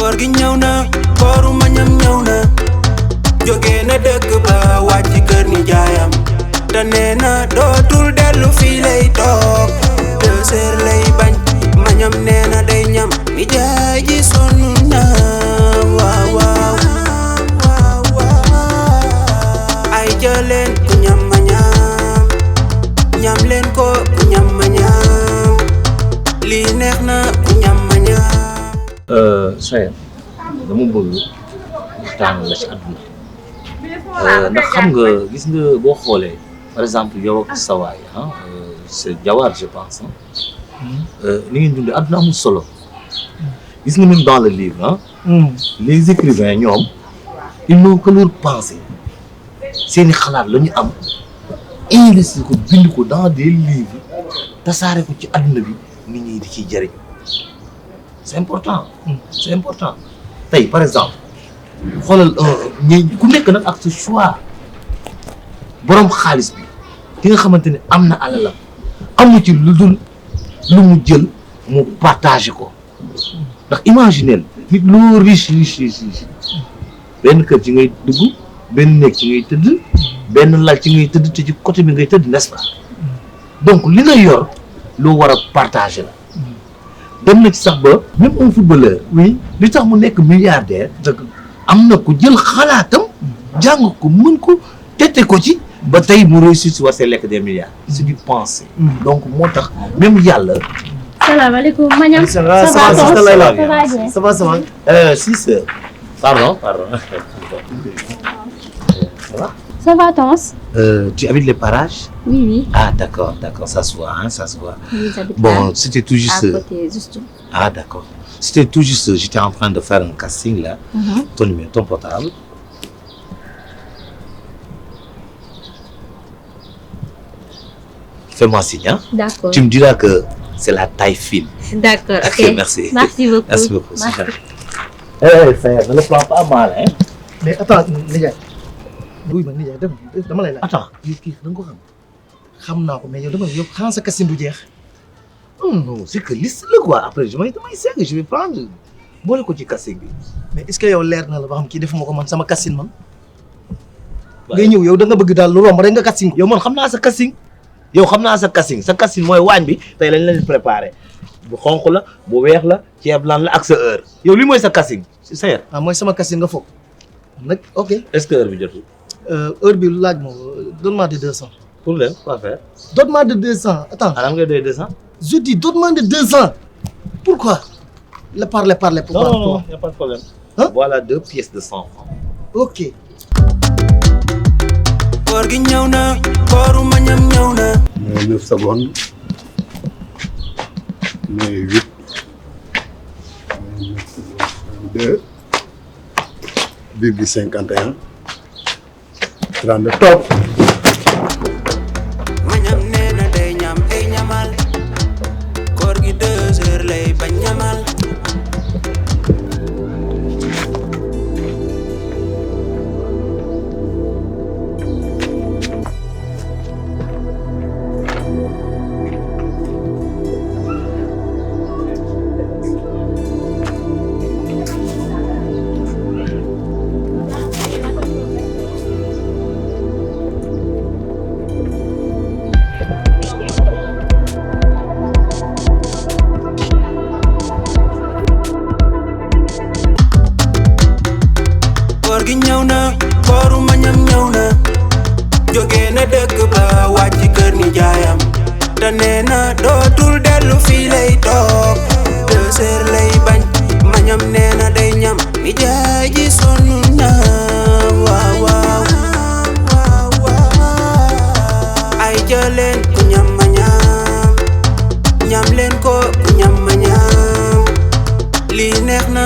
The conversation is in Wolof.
koor gi ñëw na kooru mañam ñëw na jóge na dëkk ba wàcc kër ni jaayam te nee na dootul dellu fii lay toog 2 heures lay bañ mañam nee na day ñam ni jaay ji sonn na waaw waaw ay jëleen ku ñam ma ñam leen ko ku ñam ma ñam lii neex na ku ñam ma ñam Sayer dama bëgg waxtaan la ci àdduna ndax xam nga gis nga boo xoolee par exemple yow ak sa waay c'est Jawar je pense ni ngeen dundee àdduna amul solo gis nga même dans le livre les écrivains ñoom ils n'ont que leur pensée seeni xalaat la ñu am investir ko bind ko dans des livres tasaare ko ci àdduna bi nit ñi di ciy jëriñ c'est important c'est important tey par exemple xoolal ku nekk nag ak sa choix borom xaalis bi ki nga xamante ne am na alalam amu ci lu dul lu mu jël mu partagé ko ndax imaginez nit loo riche benn kër ci ngay dugg benn néeg ci ngay tëdd benn lal ci ngay tëdd te ci côté bi ngay tëdd n'est-ce pas donc li nga yor loo war a partagé la dem na ci sax ba même un footballeur oui li tax mu nekk milliardaire dëgg am na ku jël xalaatam jàng ko mën ko tette ko ci ba tey mu réussir si war see lekk des milliards c'est du pensée donc moo tax même yàlla salaamaaleykum Mañam. ça va si c'est pardon ça va Tons. Tu habites les parages? Oui. Ah d'accord, ça se voit, ça se voit. Oui, j'habite bon, c'était tout juste. À côté, juste. Ah d'accord. C'était tout juste, j'étais en train de faire un casting là. Ton numéro, ton portable. Fais-moi signe, hein? D'accord. Tu me diras que c'est la taille fine. D'accord, ok. Merci. Merci beaucoup. Merci beaucoup. Merci. Ça ne le prends pas mal, hein? Mais attends, Ndiaye. buy ma Ndiaye dama lay laaj. Attends. yow kii da nga ko xam naa ko mais yow dama yow xanaa sa kasin du jeex. Non, c'est que liste la quoi. Après damay segg, je vais prendre boole ko ci casting bi. mais est-ce que yow leer na la ba xam kii defuma ko man sama kasin man. ngay ñëw yow da nga bëgg daal lu romb rek nga casting ko. yow man xam naa sa casting. sa casting mooy waañ bi tey lañ leen préparé bu xonq la bu weex la ceeb lan la ak sa heure yow li mooy sa casting sa heure. ah mooy sama kasin nga foog nag ok. est-ce que heure bi jotul. heure bi laaj ma donne-moi de 200. pour le quoi faire. donne-moi de 200 attends. alors nga doy 200. je dis donne-moi de 200. pourquoi. parler pourquoi. non y a pas de problème. Hein? Voilà 2 pièces de 100 francs. ok. koor gi ñëw na kooru mañam ñëw na. mais 9 secondes mais 8 2 virgule 51 32 top. mañam nee na day ñam ay ñamal koor gi 2 heures lay bañ ñamal. koor gi ñëw na kooru mañam ñëw na jóge na dëkk ba wàcc kër ni jaayam te nee na dootul dellu fii lay toog 2 heures lay bañ mañam nee na day ñam ni jaay ji sonn na waaw waaw ay jëleen ku ñam ma ñam leen ko ku ñam ma ñam lii neex na